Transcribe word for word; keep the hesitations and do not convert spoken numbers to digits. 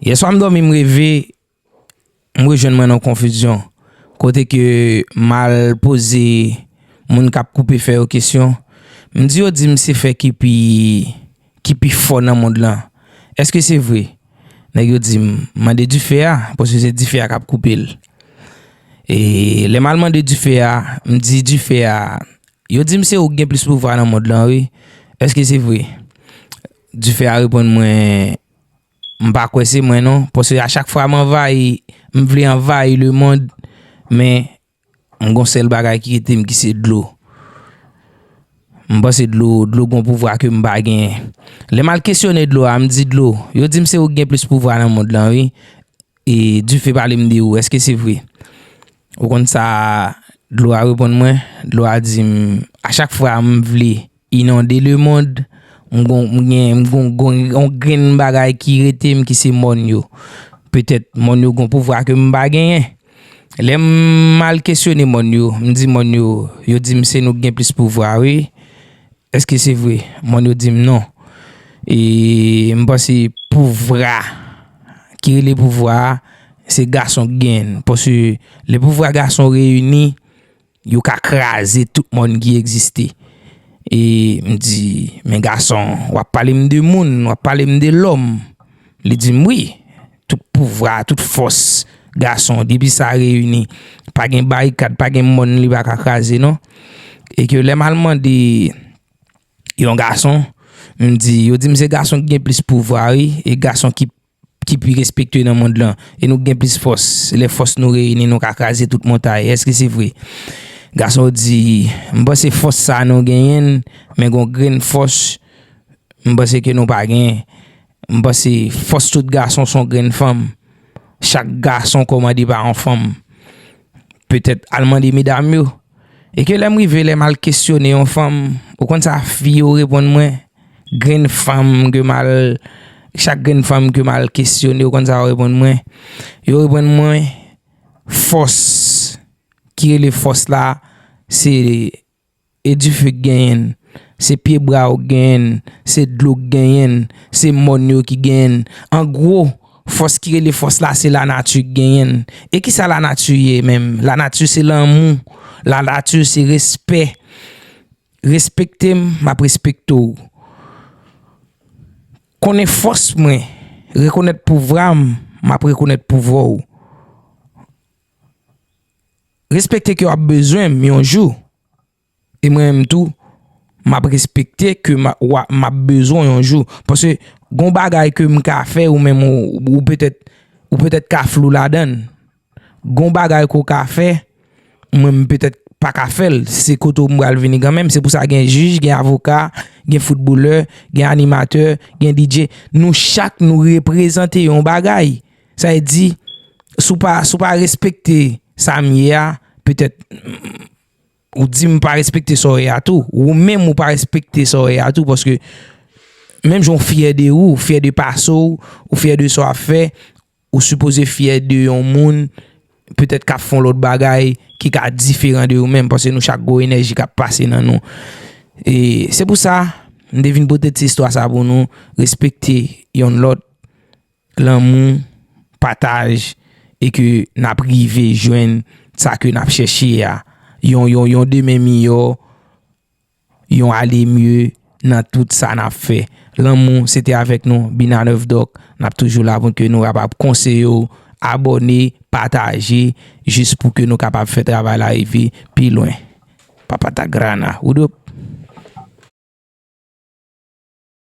Yèswa m dòmi, m reve, m rejwenn mwen nan konfizyon. Kote ke m al poze moun k ap koupe fè yo kesyon. M di yo di m se fè ki pi, ki pi fò nan mond lan. Èske se vre? Nèg yo di m, mande dife a, paske se dife a k ap koupe l. E lè m al mande dife a, m di dife a, yo di m se ou k gen plis pouvwa nan mond lan, wi. Èske se vre? Dife a reponn mwen, m pa kwè se mwen non, paske a chak fwa m anvayi, m vle anvayi lemonn, men m gon sèl bagay ki rete m ki se dlo. M panse dlo, dlo gon pouvwa ke m pa genyen. Lè m al kesyone dlo a, m di dlo, yo di m se ou k gen plis pouvwa nan mond lan, wi. E dife pale m de ou, èske se vre? Ou konn sa dlo a reponn mwen? Dlo a di m, a chak fwa m vle inonde lemonn, m gon, m gen, m gon, gon, yon grenn bagay ki rete m ki se mòn yo. Petèt mòn yo gon pouvwa ke m pa genyen. Lè m al kesyone mòn yo, m di mòn yo, yo di m se nou k gen plis pouvwa, wi. Èske se vre? Mòn yo di m non. E m panse pouvwa, ki rele pouvwa a, se gason k genyen l. Paske lè pouvwa gason reyini, yo ka kraze tout mòn ki egziste. E m di, men gason, w ap pale m de moun, w ap pale m de lòm. Li di m wi, tout pouvwa, tout fòs gason, depi sa reyini, pa gen barikad, pa gen mòn li pa ka kraze non. E ke lè m al mande yon gason, m di, yo di m se gason ki gen plis pouvwa, wi, e gason ki, ki pi respekte nan mond lan. E nou gen plis fòs. Lè fòs nou reyini, nou ka kraze tout montay. Èske se vre? Gason di, m panse fòs sa nou genyen, men gon grenn fòs, m panse ke nou pa genyen. M panse fòs tout gason se yon grenn fanm. Chak gason kòmande pa yon fanm. Petèt al mande medam yo. E ke lè m rive, lè m al kesyone yon fanm, ou konn sa fi yo reponn mwen? Grenn fanm ke m al, chak grenn fanm ke m al kesyone, ou konn sa yo reponn mwen? Yo reponn mwen, fòs, ki rele fòs la, se e dife k genyen l, se pye bwa yo k genyen l, se dlo k genyen l, se mòn yo ki genyen l. An gwo, fòs ki rele fòs la, se lanati k genyen l. E kisa lanati ye menm? Lanati se lanmou, lanati se respè. Respekte m, m ap respekte w. Konnen fòs mwen, rekonèt pouvwa m, m ap rekonèt pouvwa w. Respekte ke w ap bezwen m yon jou. E mwen menm tou, m ap respekte ke m a- w a- m ap bezwen w yon jou. Paske gon bagay ke m ka fè, ou menm ou, ou petèt, ou petèt ka flou ladan l. Gon bagay ke w ka fè, mwen m petèt pa ka fè l. Se kote w m pral vini kanmenm. Se pou sa gen jij, gen avoka, gen foutbolè, gen animatè, gen D J. Nou chak nou reprezante yon bagay. Sa vle di, si w pa, si w pa respekte sa m ye a, petèt ou di m pa respekte sa w ye a tou. Ou menm ou pa respekte sa w ye a tou, paske menm jan w fyè de ou, ou fyè de pase w, ou fyè de sa w ap fè, ou sipoze fyè de yon moun petèt k ap fè yon lòt bagay ki ka diferan de ou menm, paske nou chak gon enèji k ap pase nan nou. E se pou sa, m te vin pote ti istwa sa pou nou, respekte yonn lòt, lanmou, pataj, e ke n ap rive jwenn sa ke n ap chèche a. Yon, yon, yon demen miyò, yon ale mye nan tout sa n ap fè. Lanmou, se te avèk nou, Bina Nèf Dòk. N ap toujou la pou ke nou kapab konseye w, abòne, pataje, jis pou ke nou kapab fè travay la rive pi lwen. Papa ta grana. Ou do